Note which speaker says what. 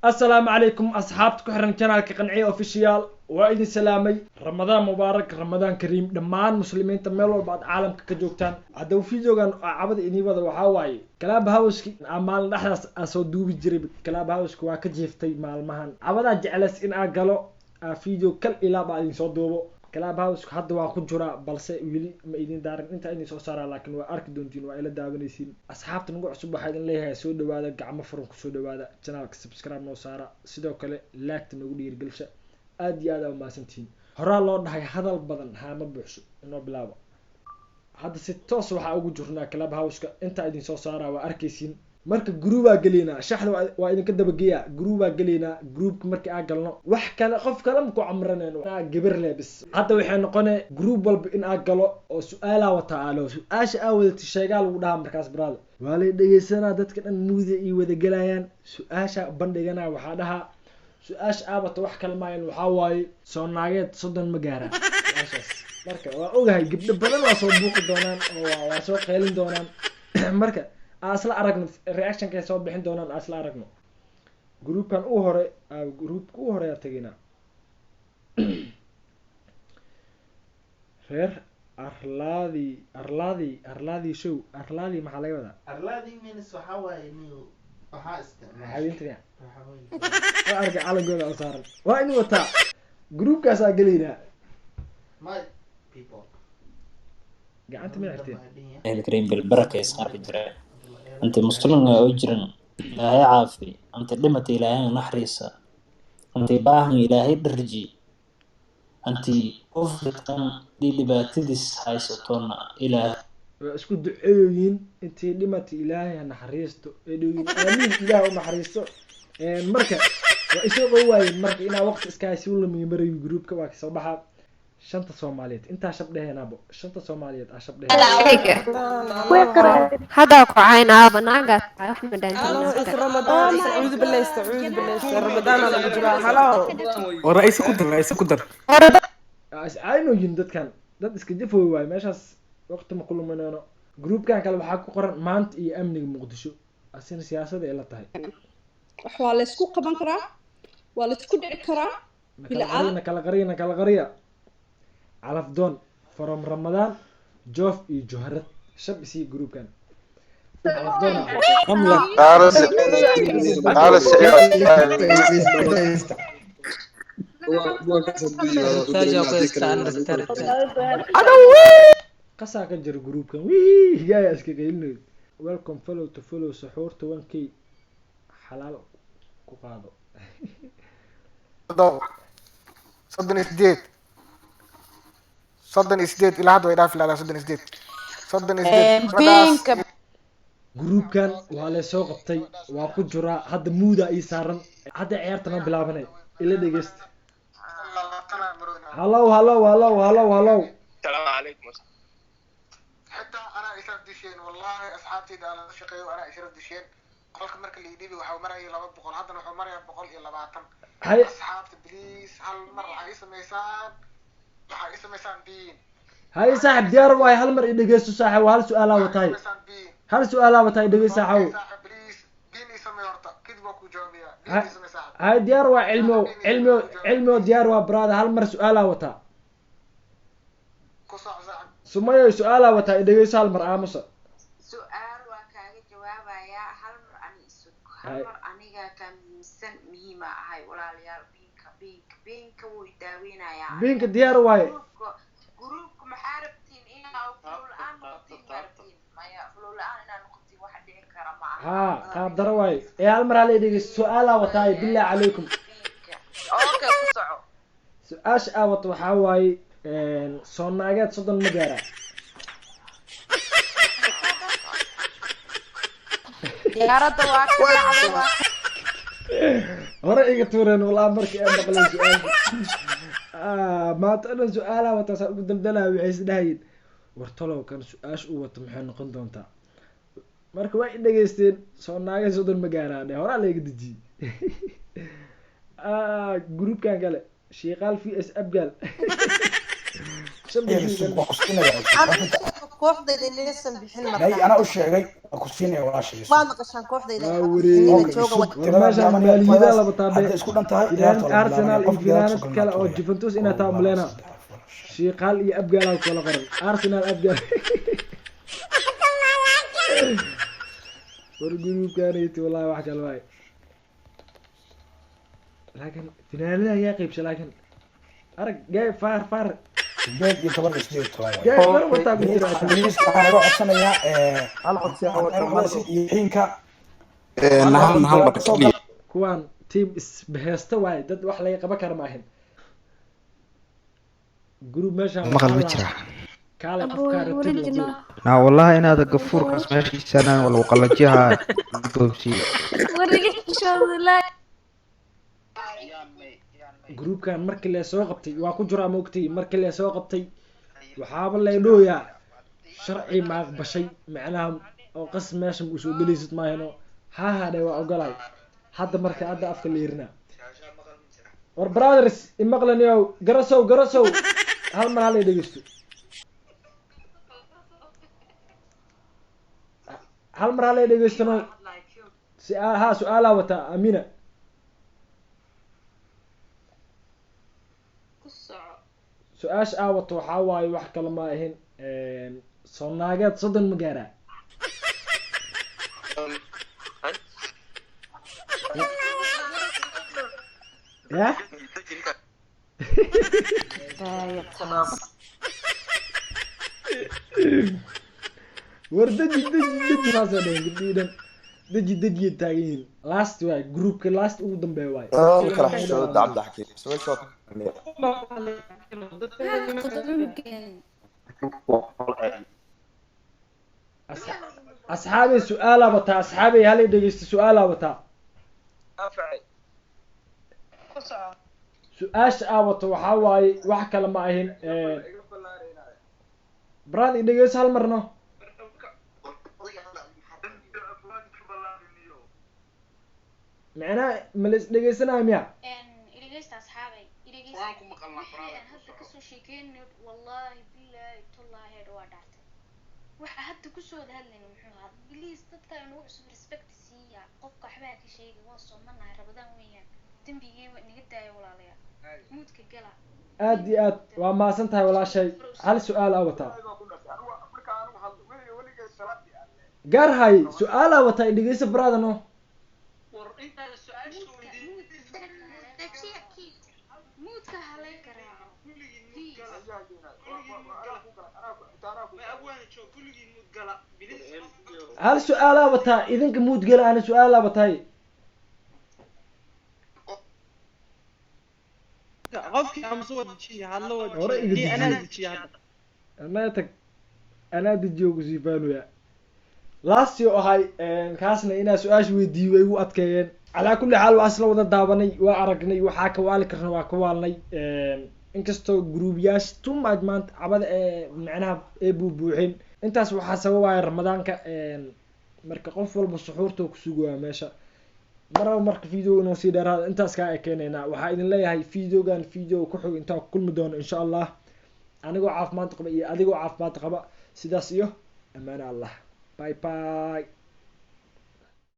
Speaker 1: Asalaamu calaykum, asxaabta ku xiran channelka Qanciye Official. Waa idin salaamay. Ramadaan mubaarak, Ramadaan kariim, dhammaan muslimiinta meel walba aad caalamka ka joogtaan. Haddaba videogan cabada inii wada waxaa waaye Clubhouseki aa maalin dhexdaas aa soo duubi jiray. Clubhouseka waa ka jiiftay maalmahan. Cabadaa jeclays in aa galo aa video kal ilaa baa idin soo duubo. Clubhouseka hadda waa ku jiraa, balse weli ma idin daarin intaa idin soo saaraa, laakiin waa arki doontiin, waa ila daawanaysiin. Asxaabta nagu cusub waxaa idin leeyahay soo dhawaada, gacmo furan kusoo dhawaada channelka, subscribe noo saara, sidoo kale like-ta nagu dhiirigelsha. Aad iyo aad aa umahadsantihiin. Horaa loo dhahay hadal badan haama buuxso, inoo bilaabo. Hadda si toos waxaa ugu jirnaa Clubhouseka. Intaa idin soo saaraa, waa arkaysiin. Marka groupaa gelaynaa, shaxda waa idinka dabageeya. Groupaa gelaynaa. Groupka markii aa galno, wax kale qof kale maku camranayno, gabar le bis. Hadda waxay noqone group walba in aa galo oo su-aalaa wataa, aalo su-aasha aa wadata sheegaa lagu dhahaa. Markaas brother waa lay dhegeysanaa, dadka dhan muuda iyo wada gelayaan. Su-aasha bandhiganaa waxaa dhahaa su-aasha aa wata wax kale maayan, waxaa waaye: soo naageed 30 ma gaaraan? Su-aashaas marka waa ogahay gabdho badan waa soo buuqi doonaan oo waa soo qeylin doonaan. Marka aa isla aragno reactionkay soo bixin doonaan, aa isla aragno. Groupkan u hore, groupka u horeyaa tegaynaa. Reer Arlaadi, Arlaadi, Arlaadi show. Arlaadi maxaa laga wadaa?
Speaker 2: Arlaadi means waxaa waaye new waxaa isticmaashay.
Speaker 1: Habeenta waa arkay calankooda oo saaran, waa in wataa. Groupkaasaa gelaynaa.
Speaker 2: My people.
Speaker 1: Gacanta ma xirteen?
Speaker 3: Alkarim bilbaraka isqarfi jira. Inta muslimna oo jiran Ilaahay caafi, inta dhimata Ilaahay naxariisa, inta baahan Ilaahay dharji, intii qof dadkan dii dhibaatadiis haysatona Ilaahay.
Speaker 1: Waa isku duceeyoyin. Intii dhimata Ilaahay ha naxariisto ee dhowyin, aamiin, Ilaah u naxariisto. Marka waa isoo qow waayeen. Marka inaa waqti iskaasi u lumiyo marayo. Groupka waa kasoo baxaa. Shanta Soomaaliyeed intaa shabdheheenaabo, shanta Soomaaliyeed aa shabdheheen.
Speaker 4: Haddaa ku caynaaba naagaa tahay, wax ma dhaantin.
Speaker 5: Ramadaan, acuudu billahi, acuudu billahi, Ramadaana lagu jiraa, halo.
Speaker 6: Oo ra'iisa ku dar, ra'iisa ku dar.
Speaker 1: Waa is caynooyin dadkan, dad iska jafooy waayo. Meeshaas waqti ma ku luminayno. Groupkan kale waxaa ku qoran maanta iyo amniga Muqdisho, asina siyaasada ay la tahay.
Speaker 7: Wax waa la isku qaban karaa, waa la isku dhici karaa.
Speaker 1: Na kala qariya, na kala qariya, na kala qariya. Calafdoon from Ramadaan, Joof iyo Joharad shab isii. Groupkan Calafdoon ah.
Speaker 6: Ramla.
Speaker 8: تعال السعيد.
Speaker 1: Qasaa ka jira groupkan, wii higaaya iska qaylinayo. Welcome, follow to follow, suxuurta 1K xalaal ku qaado.
Speaker 9: 7, 38, 38 ilaa hadda way dhaafi lahdaa, 38, 38 gabadhaas.
Speaker 5: Binka.
Speaker 1: Groupkan waa lasoo qabtay, waa ku jiraa hadda, muuda ii saaran. Hadda ciyaarta ma bilaabanay, ila dhegeysta. Hallow, hallow, hallow, hallow, hallow.
Speaker 8: السلام عليكم.
Speaker 9: Xitaa anaa ishraf disheen, wallahi asxaabtayda aan la shaqeeyo anaa ishraf disheen. Qolka marka la idhibi waxaa maraya 200, haddana wuxuu marayaa 120.
Speaker 1: Hay.
Speaker 9: Asxaabta, please, hal mar waxaa ii samaysaan, waxaa ii samaysaan pin.
Speaker 1: Hay saaxib, diyaar waaye. Hal mar i dhegeysto saaxib, waa hal su-aalaa watahay.
Speaker 9: Samaysaan pin.
Speaker 1: Hal su-aalaa watahay, dhegeysto saaxaw.
Speaker 9: Saaxib, please, pin ii samey horta, kadib waa kuu jawaabayaa. Pin ii samey, saaxib.
Speaker 1: Hay, diyaar waa. Cilmio, cilmio, cilmio, diyaar waa brother. Hal mar su-aalaa wataa.
Speaker 9: Ku soco, saaxib.
Speaker 1: Sumayo, su-aalaa wataa, i dhegeysto hal mar, aamusa.
Speaker 10: Su-aal waa kaaga jawaabayaa. Hal mar ani isug, hal mar aniga ka muhiimsan, muhiima ahay. Walaalayaal, pinka, pinka, pinka wuu i daaweynayaa.
Speaker 1: Pinka diyaar waaye.
Speaker 10: Groupka maxaa rabtiin? Inaa follow la-aan noqotiin ma rabtiin? Maya, follow la-aan inaa noqotiin waxa dhici kara ma aha.
Speaker 1: Haa, qaab daro waaye ee. Hal mar hala i dhegeysto, su-aalaa wataay, billah calaykum.
Speaker 10: Okay, ku soco.
Speaker 1: Su-aasha aa wato waxaa waaye: soo naageed 30 ma gaaraa?
Speaker 10: Diyaaradda waa ka dhacday, waa.
Speaker 1: Hore iga tuureen walaa markii ay maqleen su-aasha. Maanta dhan su-aalaha wataa saa ugu daldalaya, waxay is dhahayeen: war talow kan su-aasha uu wato maxay noqon doontaa? Marka waa i dhegeysteen. Soo naagay 30 ma gaaraa dhe, horaa layga dejiyey. Groupkan kale, Shiiqaal v s Abgaal.
Speaker 2: Kooxdayda inaysan bixin
Speaker 11: Nay,
Speaker 2: markaa.
Speaker 11: anaa u sheegay, waa ku siinaya walaashay.
Speaker 2: Waad maqashaan kooxdayda
Speaker 1: Waa
Speaker 2: inay
Speaker 1: wareey.
Speaker 2: bixinina
Speaker 11: Okay,
Speaker 2: jooga
Speaker 11: isug
Speaker 1: War
Speaker 11: tirada
Speaker 1: meeshaan
Speaker 11: bilaabanaya
Speaker 1: maaliyada
Speaker 11: tiradaas
Speaker 1: laba taabe
Speaker 11: hadday isku dhan tahay ciyaarta
Speaker 1: finaanad
Speaker 11: waa la
Speaker 1: Arsenal
Speaker 11: bilaabanaya
Speaker 1: iyo
Speaker 11: qofka gadaal
Speaker 1: finaanad
Speaker 11: soo
Speaker 1: kale
Speaker 11: galna
Speaker 1: oo
Speaker 11: tuuraya.
Speaker 1: Juventus inaa
Speaker 11: Kow,
Speaker 1: taa
Speaker 11: laba,
Speaker 1: umaleena.
Speaker 11: saddex, afar, shan.
Speaker 1: Shiiqaal iyo Abgaal aa kala qoran. Arsenal Abgaal. War gruubkaanayt wallahi wax kale waay. Laakiin finaanada ayaa qaybsha, laakiin arag gay faar faar
Speaker 11: 18 iyo 18 waay.
Speaker 1: Gay far wataa ku jira xitaa.
Speaker 11: Ingiriis waxaa naga codsanayaa
Speaker 6: Hal codsi ah wataa hal
Speaker 11: iyo xiinka
Speaker 6: hal hal mar
Speaker 11: soo
Speaker 6: keliya.
Speaker 1: Kuwaan team isbaheysta waaye, dad wax laga qaban kara maahin. Group meeshaan
Speaker 12: Maqal
Speaker 1: waxaa
Speaker 12: ma
Speaker 1: lahaa
Speaker 12: jira.
Speaker 1: kaalay qofkaa
Speaker 4: Abooy
Speaker 1: rabtid la
Speaker 4: wareejino.
Speaker 1: duub.
Speaker 12: Naa wallahi inaad gafuurkaas meeshiisana lagu qalajiyaa goobsiiyo.
Speaker 4: Wareejino.
Speaker 1: Groupkan markii lee soo qabtay waa ku jiraa maogtay, markii lee soo qabtay waxaaba lay dhooyaa sharci ma aqbashay macnaha oo qas meesha ma usoo gelaysid maahino ha hadhe waa ogolahay hadda marka hadda afka la yirina. War brothers imaqlaniyow, garasow garasow, hal mar halay dhegeysto, hal mar halay dhegeystano. Si ha su-aalaa wataa Amina. Su-aasha aa wato waxaa waaye wax kale ma ahin, soo naageed 30 ma gaaraa? Ya war deji deji deji, saasay dhaheen gabdhihii dhan, deji dejiyay taagan yihiin. Last waay groupka, last ugu dambeeya waay.
Speaker 8: Kala xishooda Cabdixakiim su'aasha.
Speaker 1: Asxaabay su-aalaa wataa, asxaabay halay dhegeysta, su-aalaa wataa. Su-aasha aa wato waxaa waaye wax kale ma ahin, brad i dhegeyso hal marno. Macnaha ma la is dhegeysanayo miya?
Speaker 10: Dhegeysta asxaabay, dhegeysta wixii aan hadda kasoo sheekeynay, wallaahi bilaahi tallaahi heer waa dhaartay. Waxa hadda kusoo wada hadlayna muxuu ahaa? Please dadka inagu cusub respect siiya, qofka waxbaa ka sheegay, waa soomanahay, Rabadaan weeyaan, dembigii waa inaga daaya walaalayaal, muudka gala.
Speaker 1: Aad iyo aad waa mahadsan tahay walaashay. Hal su-aal aa wataa, gaar hay su-aal aa wataa, i dhegeyso brother no.
Speaker 10: Muudka halay garaaco please.
Speaker 1: Hal su-aalaa wataa, idinka muudgala, ana su-aalaa wataay.
Speaker 13: Qofkii ama soo dejiya hadla
Speaker 1: Hore iga
Speaker 13: dejiya anaa
Speaker 1: dejiye.
Speaker 13: dejiya hadda.
Speaker 1: Anaa tag anaa dejiyo kusii faanuya last yo ahay kaasna inaa su-aasha weydiiyo way igu adkeeyeen. Calaa kulli xaal waa isla wada daawanay, waa aragnay, waxaa ka waali karna waa ka waalnay. Inkastoo gruubyaasha too much maanta cabada ee macnaha ee buubuuxin, intaas waxaa sababaya Ramadaanka. Marka qof walba suxuurta ku sugaya meesha maraba. Marka video inuu sii dheeraado intaas kaa ekeenaynaa. Waxaa idin leeyahay videogan video ku xig intaa ku kulmi doono insha Allah, anigoo caafimaad qaba iyo adigoo caafimaad qaba, sidaas iyo amaana Allah. Bye bye.